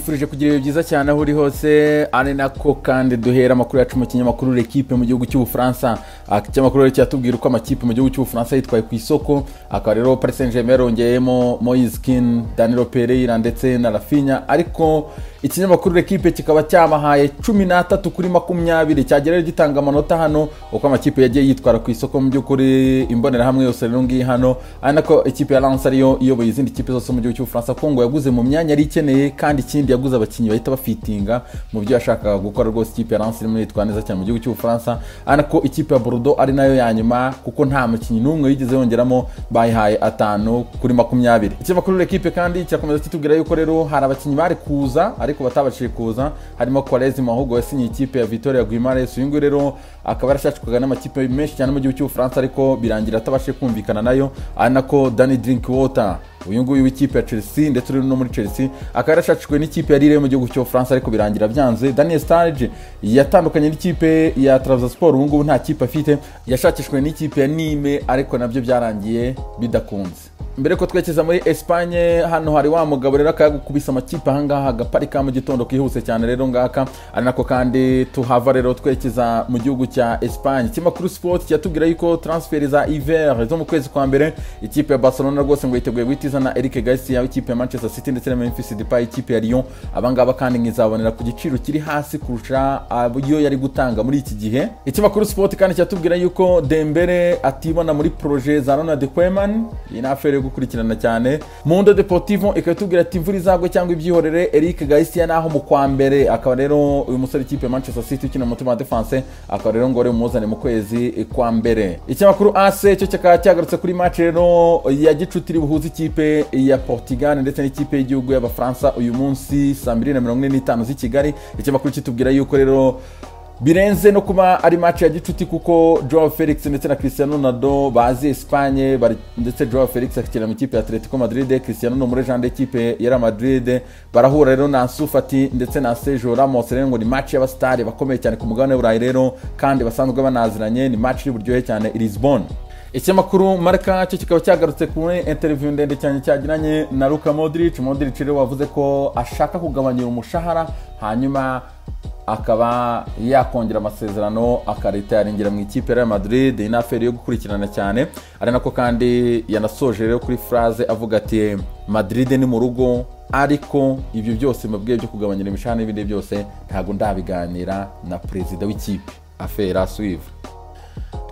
Nkwifurije kugira ibihe byiza cyane aho uri hose. Ari nako kandi duhera amakuru yacu mu kinyamakuru L'Equipe mu gihugu cy'Ubufaransa. Ikinyamakuru rero kiratubwira uko amakipe mu gihugu cy'Ubufaransa yitwaye ku isoko. Akaba rero Paris Saint-Germain yarongeyemo Moise Kean, Danilo Pereira ndetse na Rafinha, ariko ikinyamakuru L'Equipe kikaba cyabahaye 13 kuri 20, cyagera rero gitanga amanota hano uko amakipe yagiye yitwara ku isoko. Mu by'ukuri imbonerahamwe yose rero ngiyi hano, ari nako ikipe ya Lens ariyo iyoboye izindi kipe zose mu gihugu cy'Ubufaransa, kuko ngo yaguze mu myanya yari ikeneye, kandi ikindi yaguze abakinnyi bahita bafitinga mu byo yashakaga gukora. Rwose ikipe ya Lens irimo yitwara neza cyane mu gihugu cy'Ubufaransa, ari nako ikipe ya Bordeaux ari nayo ya nyuma, kuko nta mukinnyi n'umwe yigeze yongeramo, bayihaye 5 kuri 20. Ikinyamakuru L'Equipe kandi kirakomeza kitubwira yuko rero hari abakinnyi bari kuza ariko batabashije kuza, harimo Quaresma ahubwo yasinyiye ikipe ya Vitoria Guimaraes. Uyu nguyu rero akaba yarashakwaga n'amakipe menshi cyane mu gihugu cy'Ubufaransa, ariko birangira atabashije kumvikana nayo. Ari nako Danny Drinkwater, uyu nguyu w'ikipe ya Chelsea ndetse uri no muri Chelsea, akaba yarashakishijwe n'ikipe ya Lille yo mu gihugu cy'Ubufaransa, ariko birangira byanze. Daniel Sturridge yatandukanye n'ikipe ya Trabzonspor, ubu ngubu nta kipe afite, yashakishijwe n'ikipe ya Nîmes, ariko nabyo byarangiye bidakunze. Mbere ko twerekeza muri Espagne, hano hari wa mugabo rero akayagukubisa amakipe ahangaha agaparika mu gitondo kihuse cyane rero ngaka. Ari nako kandi tuhava rero twerekeza mu gihugu cya Espagne. Ikinyamakuru Sport kiratubwira yuko transfer za hiver zo mu kwezi kwa mbere, ikipe ya Barcelona rwose ngo yiteguye guhita izana Eric Garcia w'ikipe ya Manchester City ndetse na Memphis Depay ikipe ya Lyon. Abangaba kandi ngizabonera ku giciro kiri hasi kurusha ayo yari gutanga muri iki gihe. Ikinyamakuru Sport kandi kiratubwira yuko Dembele atibona muri projet za Ronald Koeman. Iyi ni affaire yo gukurikirana cyane. Mundo Deportivo ikaba itubwira ati imvura izagwe cyangwa ibyihorere, Eric Garcia naho mu kwa mbere. Akaba rero uyu musore ikipe ya Manchester City ukina mu mutima wa defense, akaba rero ngo muzane mu kwezi kwa mbere. Ikinyamakuru AS cyo kikaba cyagarutse kuri match rero ya gicuti iri buhuze ikipe ya Portugal ndetse n'ikipe y'igihugu y'Abafaransa uyu munsi saa 2:45 z'i Kigali. Ikinyamakuru kitubwira yuko rero birenze no kuba ari match ya gicuti, kuko Joao Felix ndetse na Cristiano Ronaldo bazi Espagne bari, ndetse Joao Felix akina mu ikipe ya Atletico Madrid, Cristiano ni umurejande y'ikipe ya Real Madrid. Barahura rero na Ansu Fati ndetse na Sergio Ramos. Rero ngo ni match y'abastari bakomeye cyane ku mugabane w'Uburayi rero, kandi basanzwe banaziranye. Ni match y'uburyohe cyane i Lisbon. Ikinyamakuru Marca cyo kikaba cyagarutse kuri interview ndende cyane cyagiranye na Luka Modric. Modric rero wavuze ko ashaka kugabanyira umushahara, hanyuma akaba yakongera amasezerano, akaritaringira mu ikipe ya Real Madrid. Ni affaire yo gukurikirana cyane. Ari nako kandi yanasoje rero kuri phrase avuga ati Madrid ni mu rugo, ariko ibyo byose mbabwiye byo kugabanyira imishahara n'ibindi byose ntabwo ndabiganira na perezida w'ikipe. Affaire à suivre.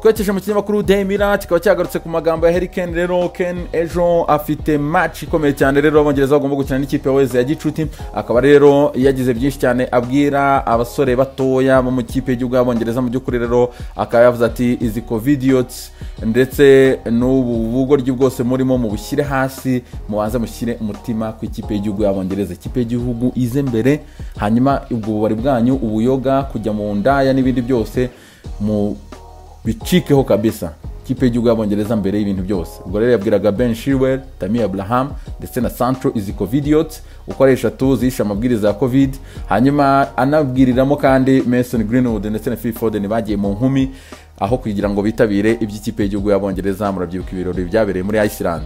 Twerekeje mu kinyamakuru Demira, kikaba cyagarutse ku magambo ya Harry Kane. Rero Kane ejo afite match ikomeye cyane rero, Abongereza bagomba gukina n'ikipe ya Wales ya gicuti. Akaba rero yagize byinshi cyane abwira abasore batoya bo mu kipe y'igihugu y'Abongereza. Mu by'ukuri rero akaba yavuze ati izi covidiots ndetse n'ubu bugoryi bwose murimo mubushyire hasi, mubanze mushyire umutima ku ikipe y'igihugu y'Abongereza, ikipe y'igihugu ize mbere, hanyuma ubwo bubari bwanyu, ubuyoga, kujya mu ndaya n'ibindi byose mu bicikeho kabisa, ikipe y'igihugu y'Abongereza mbere y'ibintu byose. Ubwo rero yabwiraga Ben Chilwell, Tammy Abraham ndetse na Sancho, izi covidiots uko ari eshatu zishe amabwiriza ya Covid, hanyuma anabwiriramo kandi Mason Greenwood ndetse na Phil Foden bagiye mu nkumi aho kugira ngo bitabire iby'ikipe y'igihugu y'Abongereza. Murabyibuka ibirori byabereye muri Iceland.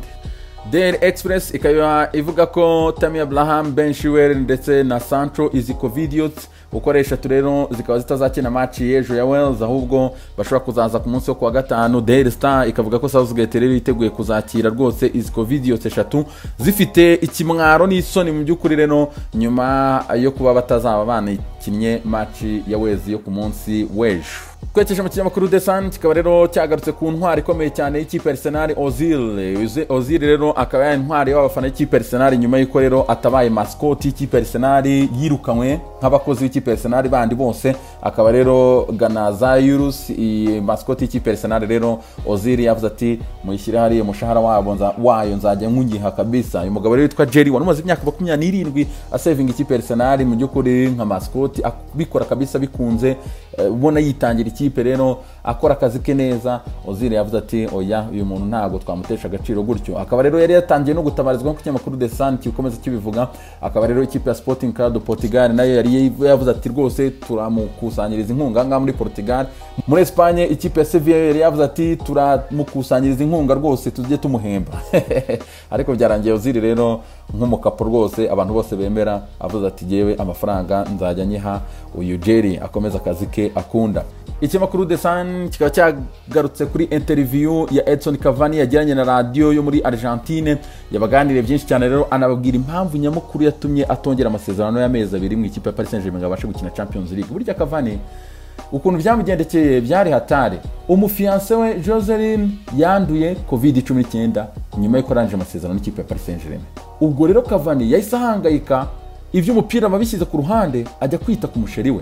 Daily Express ikaba ivuga ko Tammy Abraham, Ben Chilwell ndetse na Sancho, izi covidiots uko ari eshatu rero zikaba zitazakina match y'ejo ya Wales, ahubwo bashobora kuzaza ku munsi wo kuwa gatanu. Daily Star ikavuga ko Southgate rero yiteguye kuzakira rwose izi covidiots eshatu zifite ikimwaro n'isoni mu by'ukuri rero, nyuma yo kuba batazaba banakinnye match ya Wales yo ku munsi w'ejo. Twerekeje mu kinyamakuru The Sun, kikaba rero cyagarutse ku ntwari ikomeye cyane y'ikipe ya Arsenal, Ozil. Ozil rero akaba yari intwari y'abafana y'ikipe ya Arsenal, nyuma y'uko rero atabaye mascot y'ikipe ya Arsenal, yirukanywe nk'abakozi b'ikipe ya Arsenal bandi bose. Akaba rero Gunnersaurus, iyi mascot y'ikipe ya Arsenal, rero Ozil yavuze ati muyishyire hariya, umushahara wabo wayo nzajya nkungiha kabisa. Uyu mugabo rero witwa Jerry wari umaze imyaka 27 asevinga ikipe ya Arsenal mu by'ukuri nka mascot, abikora kabisa bikunze. Ubona yitangira ikipe rero, akora akazi ke neza. Ozil yavuze ati: "Oya, uyu muntu ntabwo twamutesha agaciro gutyo." Akaba rero yari yatangiye no gutabarizwa nk'uko ikinyamakuru The Sun kikomeza kibivuga. Akaba rero ikipe ya Sporting Club de Portugal nayo yari yavuze ati: "Rwose turamukusanyiriza inkunga ngaha muri Portugal." Muri Espagne, ikipe ya Sevilla yari yavuze ati: "Turamukusanyiriza inkunga rwose, tujye tumuhemba." Ariko byarangiye Ozil rero nk'umukapo rwose abantu bose bemera avuze ati: "Yewe, amafaranga nzajya nyiha uyu Jerry, akomeza akazi ke akunda." Ikinyamakuru The Sun kikaba cyagarutse kuri interview ya Edson Cavani yagiranye na radiyo yo muri Argentine. Yabaganiriye byinshi cyane rero, anababwira impamvu nyamukuru yatumye atongera amasezerano y'amezi 2 mu ikipe ya Paris Saint-Germain ngo abashe gukina Champions League. Burya Cavani ukuntu byamugendekeye byari hatari. Umufiancé we Joseline yanduye COVID-19 nyuma y'uko arangije amasezerano n'ikipe ya Paris Saint-Germain. Ubwo rero Cavani yahise ahangayika, iby'umupira ababishyize ku ruhande, ajya kwita ku musheri we.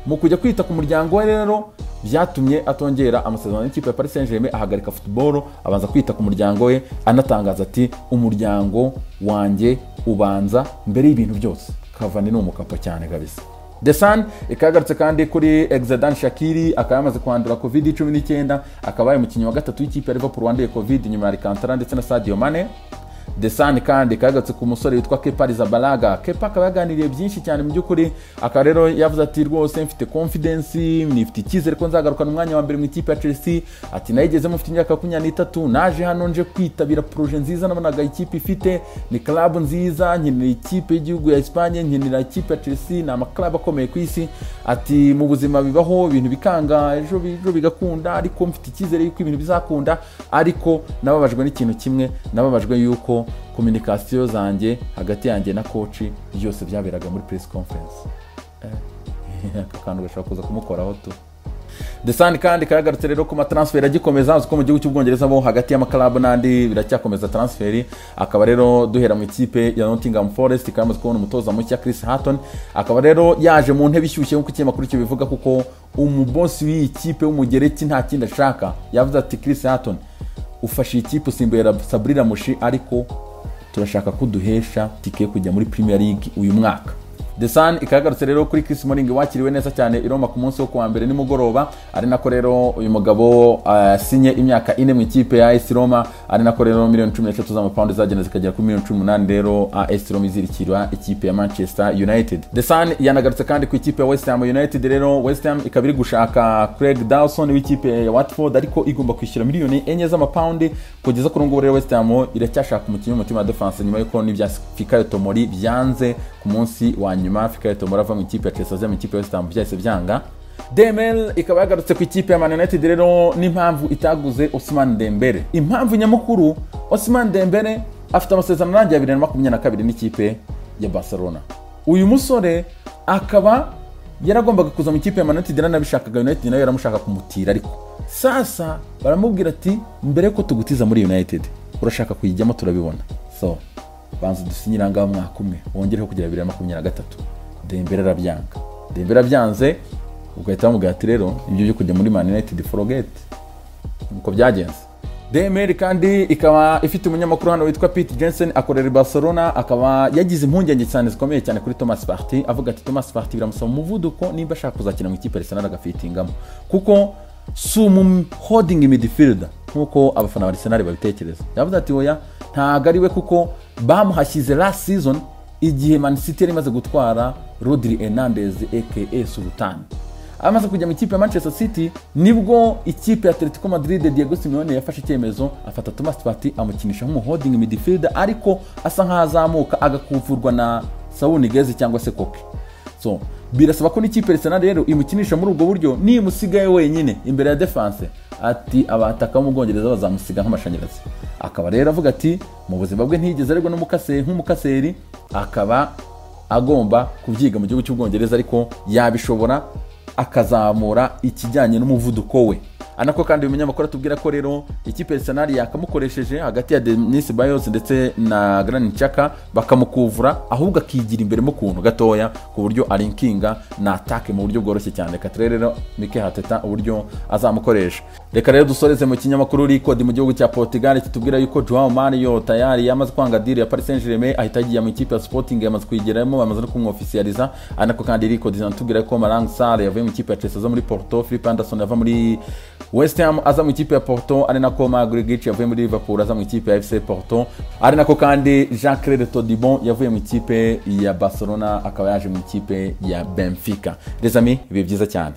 Mu kujya kwita ku muryango we rero byatumye atongera amasezerano n'ikipe ya Paris Saint-Germain, ahagarika football, abanza kwita ku muryango we, anatangaza ati: "Umuryango wanjye ubanza mbere y'ibintu byose." Cavani ni umukapa cyane kabisa. The Sun ikagarutse kandi kuri Xherdan Shaqiri, akaba yamaze kwandura COVID-19, akaba yabaye umukinnyi wa gatatu w'ikipe ya Liverpool wanduye COVID nyuma ya Alcantara ndetse na Sadio Mane. The Sun kandi kagarutse ku musore witwa Kepa Arrizabalaga. Kepa akaba yaganiriye byinshi cyane mu by'ukuri, akaba rero yavuze ati: "Rwose mfite confidence, nifite icyizere ko nzagarukana umwanya wa mbere mu ikipe ya Chelsea." Ati: "Nayigezemo mfite imyaka 23, naje hano nje kwitabira projet nziza nabonaga ikipe ifite, ni club nziza, nkinira ikipe y'igihugu ya Espagne, nkinira ikipe ya Chelsea, ni amaklabu akomeye ku isi." Ati: "Mu buzima bibaho ibintu bikanga, ejo bigakunda, ariko mfite icyizere yuko ibintu bizakunda. Ariko nababajwe n'ikintu kimwe, nababajwe yuko communication zanjye hagati yanjye na coach byose byaberaga muri press conference." Aka kantu gashobora kuza kumukoraho tu. The Sun kandi kayagarutse rero ku matransfer agikomeza. Uzi ko mu gihugu cy'Ubwongereza bo hagati y'amakarabu n'andi biracyakomeza transfer. Akaba rero duhera mu ikipe ya Nottingham Forest, ikaba yamaze kubona umutoza mushya Chris Hughton. Akaba rero yaje mu ntebe ishyushye nk'uko ikinyamakuru kibivuga, kuko umubosi w'iyi kipe w'Umugereki nta kindi ashaka. Yavuze ati: "Chris Hughton, ufashe iyi kipe, usimbuye Sabri Lamouchi, ariko turashaka ko duhesha tike yo kujya muri Premier League uyu mwaka." The Sun ikagarutse rero kuri Chris Smalling wakiriwe neza cyane i Roma ku munsi wo kuwa mbere nimugoroba, ari nako rero uyu mugabo asinye imyaka 4 mu ikipe ya AS Roma, ari nako rero miliyoni 13 z'amapawundi zagenda zikagera kuri miliyoni 18 rero AS Roma izirikira ikipe ya Manchester United. The Sun yanagarutse kandi ku ikipe ya West Ham United. Rero West Ham ikaba iri gushaka Craig Dawson w'ikipe ya Watford, ariko igomba kwishyura miliyoni 4 z'amapawundi. Kugeza kuri ngubu rero West Ham iracyashaka umukinnyi w'umutima wa defense, nyuma y'uko n'ibya Fikayo Tomori byanze ku munsi wa nyuma. Fikayo Tomori ava mu ikipe ya Chelsea aza mu ikipe ya West Ham byahise byanga. DML ikaba yagarutse ku ikipe ya Man United rero n'impamvu itaguze Ousmane Dembele. Impamvu nyamukuru, Ousmane Dembele afite amasezerano arangiye 2022 n'ikipe ya Barcelona. Uyu musore akaba yaragombaga kuza mu ikipe ya Man United, yaranabishakaga, United nayo yaramushaka kumutira, ariko sasa baramubwira ati: "Mbere yuko tugutiza muri United, urashaka kuyijyamo turabibona, so banza dusinyire ahangaha umwaka umwe wongereho kugera 2023." Dembele arabyanga. Dembele abyanze, ugahita bamubwira ati: "Rero ibyo byo kujya muri Man United, forget." Nuko byagenze. DMR kandi ikaba ifite umunyamakuru hano witwa Pete Jensen, akorera i Barcelona, akaba yagize impungenge cyane zikomeye cyane kuri Thomas Partey, avuga ati: "Thomas Partey biramusaba umuvuduko nimba ashaka kuzakina mu ikipe ya Arsenal agafitingamo, kuko si umu holding midfielder nk'uko abafana ba Arsenal babitekereza." Yavuze ati: "Oya, ntabwo ari we, kuko bamuhashyize last season igihe Man City yari imaze gutwara Rodri Hernandez aka Sultan." Amaze kujya mu ikipe ya Manchester City, nibwo ikipe ya Atletico Madrid, Diego Simeone yafashe icyemezo, afata Thomas Partey amukinisha nk'umuholding midfielder, ariko asa nkaho azamuka agakuvurwa na Saul Niguez cyangwa se Koke. So birasaba ko n'ikipe Arsenal rero imukinisha muri ubwo buryo. Nimusigaye wenyine imbere ya defense, ati abataka bo mu Bwongereza bazamusiga nk'amashanyarazi. Akaba rero avuga ati mu buzima bwe ntiyigeze aregwa n'umukaseri nk'umukaseri, akaba agomba kubyiga mu gihugu cy'Ubwongereza, ariko yabishobora akazamura ikijyanye n'umuvuduko we. Anako kandi umunyamakuru atubwira ko rero ikipe ya Arsenal yakamukoresheje hagati ya Denis Bayos ndetse na Granit Xhaka, bakamukuvura ahubwo akigira imbere mu kuntu gatoya ku buryo arinkinga na attack mu buryo bworoshye cyane. Reka turebe rero Mikel Arteta uburyo azamukoresha. Reka rero dusoreze mu kinyamakuru Record mu gihugu cya Portugal, kitubwira yuko Joao Mario tayari yamaze kwanga deal ya Paris Saint-Germain, ahita agiye mu ikipe ya Sporting, yamaze kuyigeramo, bamaze no kumwofficializa. Anako kandi Record inatubwira ko Malang Sarr yavuye mu ikipe ya Chelsea aza muri Porto, Philip Anderson yava muri West Ham aza mu ikipe ya Porto, ari nako Marc Grealish yavuye muri Liverpool aza mu ikipe ya FC Porto, ari nako kandi Jean Claire Todibo yavuye mu ikipe ya Barcelona akaba yaje mu ikipe ya Benfica. Les amis, ibihe byiza cyane.